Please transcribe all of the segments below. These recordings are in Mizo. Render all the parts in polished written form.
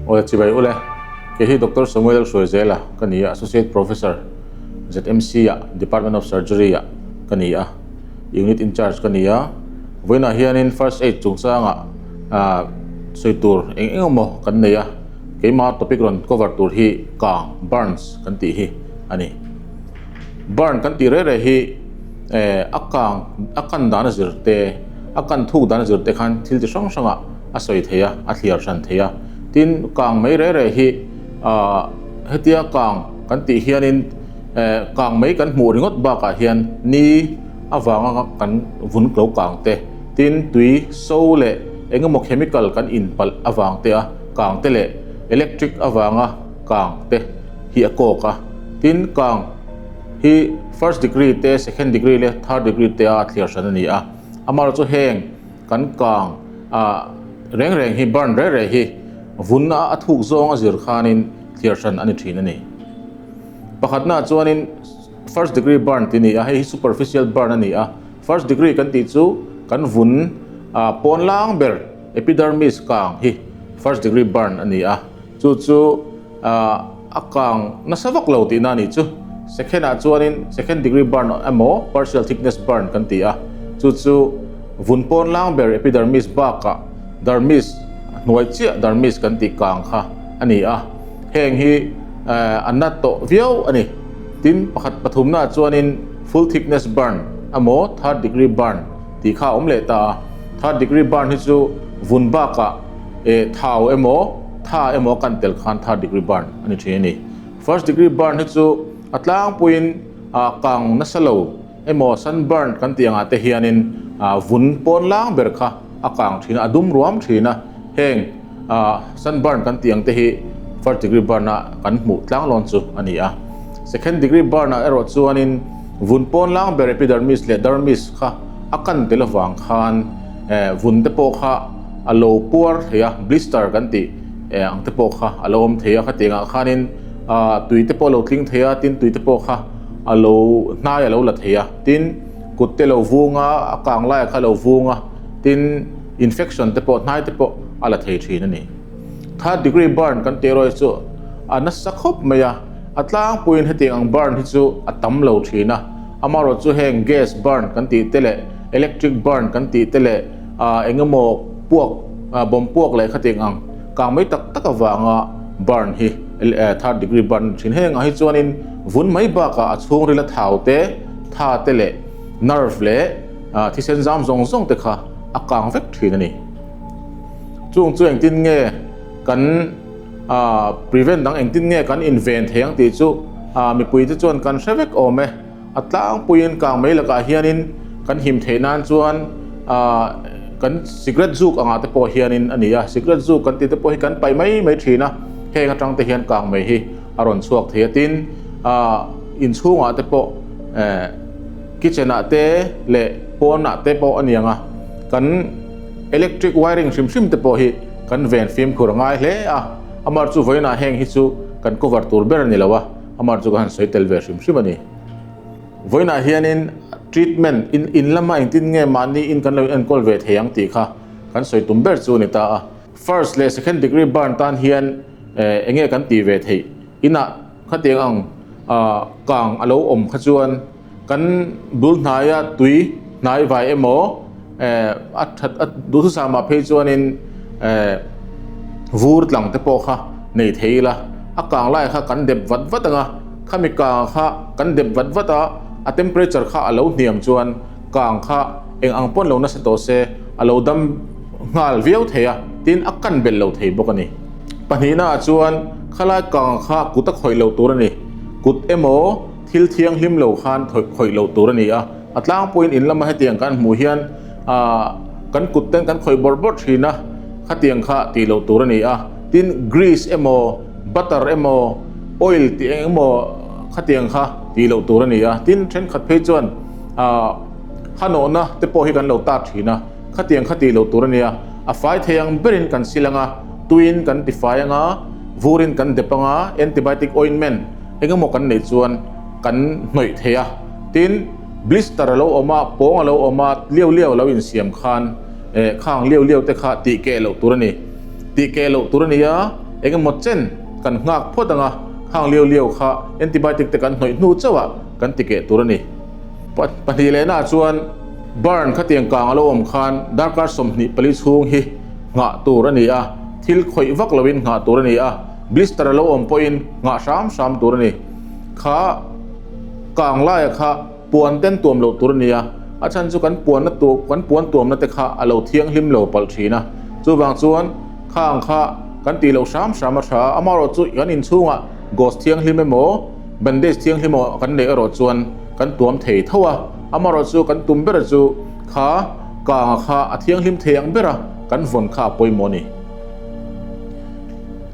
Aw chibai ule, kei hi Doctor Samuel Hruaizela ka ni a, Associate Professor ZMC ah Department of Surgery ah ka ni a, Unit in charge ka ni a. Vawiinah hianin First Aid chungchangah sawi tur eng eng emaw kan nei a, keimah topic rawn cover tur hi kang, burns, kan tih hi a ni. Burn kan tih reh reh hi a kang a kan dan a zir te, a kan thuk dan a zir te khan thil chi hrang hrangah a sawi thei a, a thliar hran thei a. Tin, kang mai reh reh hi ah hetia kang kan tih hianin kang mai kan hmuh ringawt bakah hian ni avanga kan vun klo kang te, tin tui so leh eng emaw chemical kan inpalh avang te a kang te leh electric avanga kang te hi a kawk a. Tin, kang hi first degree te, second degree leh third degree te a thliar hran a ni a. Amaherawhchu heng kan kang ah reng reng hi burn reng reng hi vun a a thuk zawng a zir khanin thliar hran a ni thin a ni. Pakhatnaah chuanin first degree burn tih a ni a, hei hi superficial burn a ni a. First degree kan tih chu kan vun ah pawn lang ber epidermis kang hi first degree burn a ni a. Chu chu a kang nasa vak lo tihna a nih chu. Second ah chuanin second degree burn emaw partial thickness burn kan ti a, chu chu vun pawn lang ber epidermis bakah dermis hnuai chiah dermis kan tih kang kha a ni a, heng hi a na tawh viau a ni. Tin, pakhat pathumna ah chuanin full thickness burn emaw third degree burn tih kha a awm leh ta a, third degree burn hi chu vun bakah E thau emaw, tha emaw kan tel khan third degree burn a ni thin a ni. First degree burn hi chu a tlangpuiin ah kang nasa lo emaw sunburn kan tih angah te hianin ah vun pawn lang ber kha a kang thin a, a dum ruam thin a. Heng ah sunburn kan tih ang te hi first degree burn a kan hmuh tlanglawn chu a ni a. Second degree burn ah erawh chuanin vun pawn lang ber epidermis leh dermis kha a kan tel avang khan vun te pawh kha a lo puar thei a, blister kan tih ang te pawh kha a lo awm thei a, khatiangah khanin tui te pawh a lo tling thei a, tin tui te pawh kha a lo hnai a lo la thei a, tin kut te lo vung a, a kang lai kha a lo vung a, tin infection te pawh hnai te pawh a la thei thin a ni. Third degree burn kan tih erawh hi chu a nasa khawp mai a, a tlangpuiin hetiang ang burn hi chu a tam lo thin a, amaherawhchu heng gas burn kan tih te leh electric burn kan tih te leh ah eng emaw puak ah bawm puak leh khatiang ang kang mai tak tak avanga burn hi third degree burn thin heng ah hi chuanin vun mai bakah a chhungrila thau te tha te leh nerve leh ah thisen zam zawng zawng te kha a kang vek thin a ni. Chung chu engtin nge kan ah prevent dang engtin nge kan inven thei ang tih chu ah mipui te chuan kan hre vek awm e. A tlangpuiin kang mai lakah hianin kan him theih nan chuan aah kan cigarette zuk angah te pawh hianin a ni a, cigarette zuk kan tih te pawh hi kan paih mai mai thin a, heng atang te hian kang mai hi a rawn chhuak thei a, tin aah inchhungah te pawh eh kitchen ah te leh pawnah te pawh a ni ang a, kan electric wiring hrim hrim te pawh hi kan ven fimkhur a ngai hle a, amar chu vawiinah heng hi chu kan cover tur ber a ni lo a. Amar chu ka han sawi tel ve hrim hrim a ni. Vawiinah hianin treatment in in lama engtin nge mahni in kan lo enkawl ve thei ang tih kha kan sawi tum ber chu a ni ta a. First leh second degree burn tan hian eng nge kan tih ve theih? Inah khatiang ang kang a lo awm kha chuan Kan bul hnaia tui hnai vai emaw a that a duhthusam ah phei chuanin vur tlang te pawh kha nei thei ila a kang lai kha kan dep vat vat ang a, khami kang kha kan dep vat vat a, a temperature kha a lo hniam chuan kang kha eng ang pawn lo nasa tawh se a lo dam nghal viau thei a, tin a kan belh lo thei bawk a ni. Pahnihna ah chuan khalai kang kha kut a khawih lo tur a ni, kut emaw. Thil thianghlim lo khan khawih loh tur a ni a, a tlangpuiin in lama hetiang kan hmuh hian kan kut ten kan khawih bawrh bawrh thin a, khatiang kha tih loh tur a ni a. Tin, grease emaw, butter emaw, oil tih eng emaw khatiang kha tih loh tur a ni a. Tin, thenkhat phei chuan hanawhna te pawh hi kan lo tar thin a, khatiang kha tih loh tur a ni a. A fai thei ang berin kan sil ang a, tuiin kan tifai ang a, vurin kan dep ang a, antibiotic ointment, Engemaw kan neih chuan kan hnawih thei a, tin blister a lo awm a, pawng a lo awm a, liau liau a lo insiam khan eh khang liau liau te kha tih keh loh tur a ni. Tih keh loh tur a ni a, Eng emaw chen kan nghak phawt ang a, khang liau liau kha antibiotic te kan hnawih hnu chauh ah kan ti keh tur a ni. Pahnih lehna ah chuan burn khatiang kang a lo awm khan darkar 24 chhung hi nghah tur a ni a, thil khawih vak loin nghah tur a ni a, blister a lo awm pawhin nghah hram hram tur a ni. Kha kang laia kha puan ten tuam loh tur a ni a, a chhan chu kan puanna tu kan puan tuamna te kha a lo thianghlim lo palh thin a, chuvang chuan khang kha kan tih loh hram hram a tha a, amaherawh chu kan inchhungah gauze thianghlim emaw bandage thianghlim emaw kan neih erawh chuan kan tuam thei tho a, amaherawh chu kan tum ber chu kha kanga kha a thianghlim thei ang ber a, kan vawn kha a pawimawh a ni.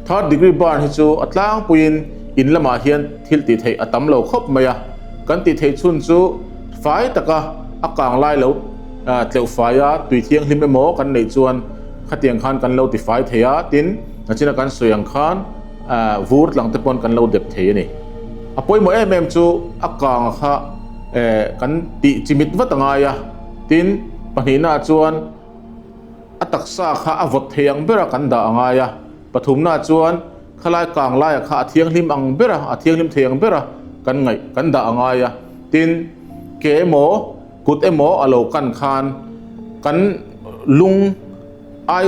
Third degree burn hi chu a tlangpuiin in lamah hian thil tih theih a tam lo khawp mai a, kan tih theih chhun chu fai taka a kang lai lo tleuh fai a, tui thianghlim emaw kan neih chuan khatiang khan kan lo ti fai thei a, tin nachina kan sawi ang khan vur tlang te pawn kan lo dep thei a ni. A pawimawh em em chu a kang kha kan tih chimit vat a ngai a, tin pahnihna ah chuan a taksa kha a vawt thei ang bera kan dah a ngai a, pathumna chuan khalai kang laia kha a thianghlim ang bera, a thianghlim thei ang bera kan ngaih kan dah a ngai a, tin ke emaw kut emaw a lo kan khan kan lung ai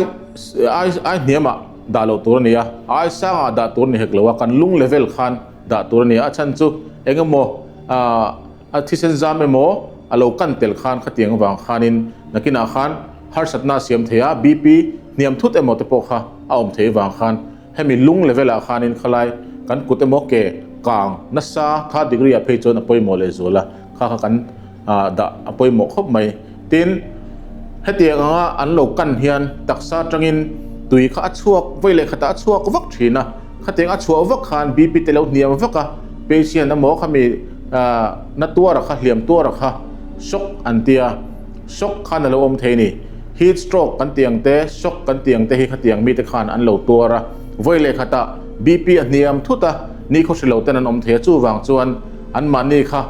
ai ai hniamah dah loh tur a ni a, ai sangah dah tur a ni hek lo a, kan lung level khan dah tur a ni a, a chhan chu eng emaw ah A thisen zam emaw a lo kan tel khan khatiang avang khanin nakinah khan harsatna a siam thei a, BP hniam thut emaw te pawh kha a awm thei avang khan hemi lung level ah khanin khalai kan kut emaw ke kang nasa third degree ah phei chuan a pawimawh leh zual a, kha kha kan dah a pawimawh khawp mai. Tin, hetiang anga an lo kan hian taksa atangin tui kha a chhuak vawi leh khatah a chhuak vak thin a, khatiang a chhuah vak khan BP te lo hniam vak a, patient emaw khami na tuara kha hliam tuara kha shock an tia, shock khan a lo awm thei a ni. Heat stroke kan tih ang te, shock kan tih ang te hi khatiang mite khan an lo tuar a, vawi leh khatah BP a hniam thut a, nikhaw hri lo ten an awm thei a, chuvang chuan anmahni kha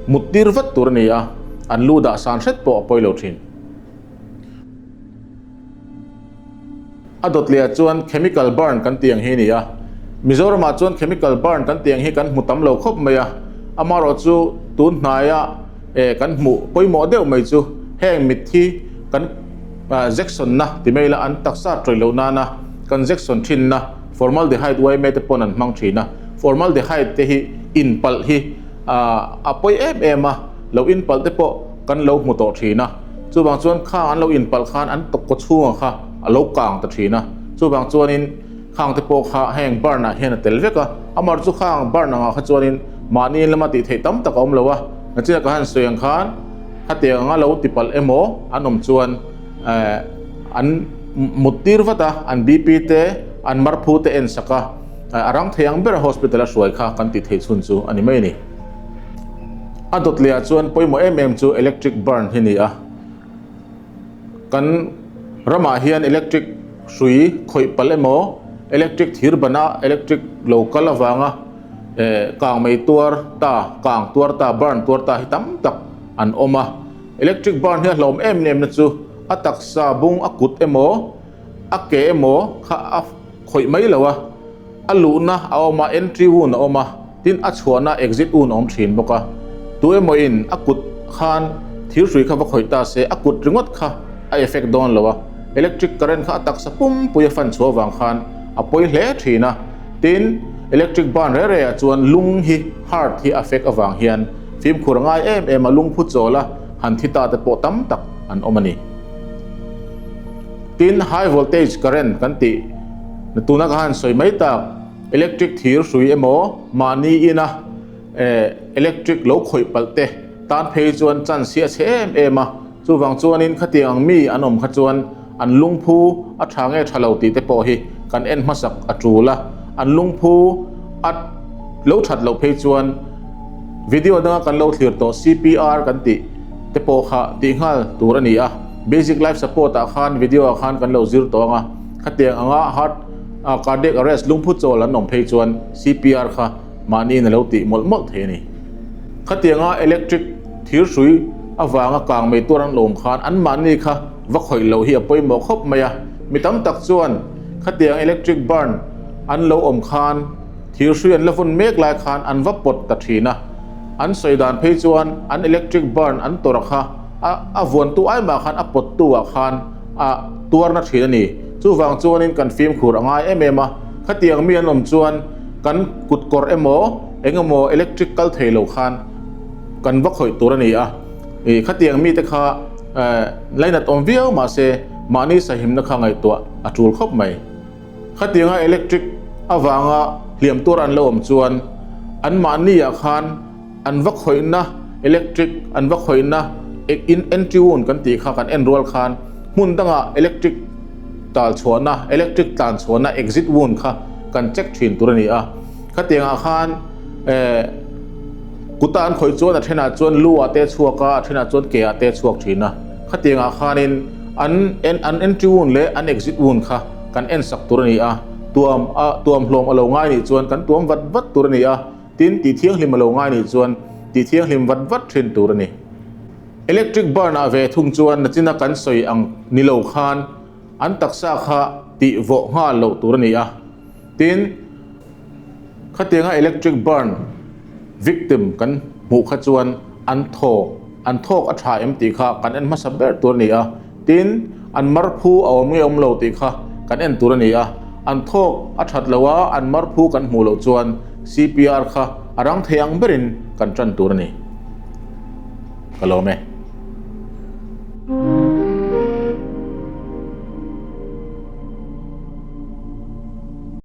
mut tir vat tur a ni a, an lu dah san hret pawh a pawi lo thin. A dawt leh ah chuan chemical burn kan tih ang hi a ni a, Mizoramah chuan chemical burn kan tih ang hi kan hmu tam lo khawp mai a, amaherawh chu tun hnaia eh kan hmuh pawimawh deuh mai chu heng mitthi kan jection na ti mai ila an taksa tawih loh nana kan jection thin na formaldehyde yma te pawn an hmang thin a, formaldehyde te hi inpalh hi a pawi em em a, lo inpalh te pawh kan lo hmu tawh thin a, chuvang chuan khang an lo inpalh khan an kaw chhungah kha a lo kang ta thin a, chuvang chuanin khang te pawh kha heng burn ah hian a tel vek a, amar chu khang burn angah kha chuanin mahni lama tih theih tam tak a awm lo a, nachina ka han sawi ang khan khatiang anga lo tipalh emaw an awm chuan eh an mut tir vat a, an BP te an marphu te en sak a, a rang thei ang ber a hospital a hruai kha kan tih theih chhun chu a ni mai a ni. A dawt leh ah chuan pawimawh em em chu electric burn hi a ni a, kan ramah hian electric hrui khawih palh emaw electric thir bana electric lo kal avanga eh kang mei tuar ta kang tuar ta burn tuar ta hi tam tak an awm a, electric burn hi a hlawm em em na chu a taksa bung a kut emaw a ke emaw kha a khawih mai lo a. A luhna a awm a, entry wound a awm a, tin a chhuahna exit wound a awm thin bawk a. Tu emaw in a kut khan thirhrui kha va khawih ta se, a kut ringawt kha a effect dawn lo a, electric current kha a taksa pumpui a fan chhuah vang khan a pawi hle thin a. Tin, electric burn re re ah chuan lung hi, heart hi a affect avang hian fimkhur a ngai em em a, lungphu chawl a han thi ta te pawh tam tak an awm a ni. Tin, high voltage current kan tih na tuna ka han sawi mai tak, electric thir hrui emaw mahni ina electric lo khawih palh te tan phei chuan chance hi a chhe em em a, chuvang chuanin khatiang ang mi an awm kha chuan an lungphu a tha nge tha lo tih te pawh hi kan en hmasak a tul a, an lungphu a lo that loh phei chuan video danga kan lo thlir tawh CPR kan tih te pawh kha tih nghal tur a ni a. Basic life support ah khan video ah khan kan lo zir tawh ang a, khatiang anga heart cardiac arrest lungphu chawl an awm phei chuan CPR kha mahni in a lo tih mawlh mawlh thei a ni. Khatianga electric thir hrui avanga kang mei tuar an lawm khan an mahni kha va khawih loh hi a pawimawh khawp mai a, mi tam tak chuan khatiang electric burn an lo awm khan thir hrui an la vawn mek lai khan an va pawt ta thin a, an sawi dan phei chuan an electric burn an tawrh kha a a vuantu ai mah khan a pawttu ah khan a tuarna thin a ni. Chuvang chuanin kan fimkhur a ngai em em a, khatiang mi an awm chuan kan kutkawr emaw eng emaw electric kal thei lo khan kan va khawih tur a ni a, ih khatiang mite kha lainat awm viau mahse mahni sahimna kha ngaihtuah a tul khawp mai. Khatianga electric avanga hliam tur an lo awm chuan an mahni ah khan an va khawihna electric an va khawihna in entry wound kan tih kha kan en rual khan hmun dangah electric tal chhuahna electric tlan chhuahna exit wound kha kan check thin tur a ni a. Khatiangah khan eh kuta an khawih chuan a thenah chuan lu ah te a chhuak a, a thenah chuan ke ah te a chhuak thin a. Khatiangah khanin an an entry wound leh an exit wound kha kan en sak tur a ni a, tuam a tuam hlawm a lo ngai nih chuan kan tuam vat vat tur a ni a, tin tih thianghlim a lo ngai nih chuan tih thianghlim vat vat thin tur a ni. Electric burn ah ve thung chuan nachina kan sawi ang ni lo khan an taksa kha tih vawh nghal loh tur a ni a, tin Khatianga electric burn victim kan hmuh kha chuan an thawk an thawk a tha em tih kha kan en hmasa ber tur a ni a, tin an marphu a awm nge awm lo tih kha kan en tur a ni a, an thawk a that lo a an marphu kan hmuh loh chuan CPR kha a rang thei ang berin kan tan tur a ni. Ka lawm e.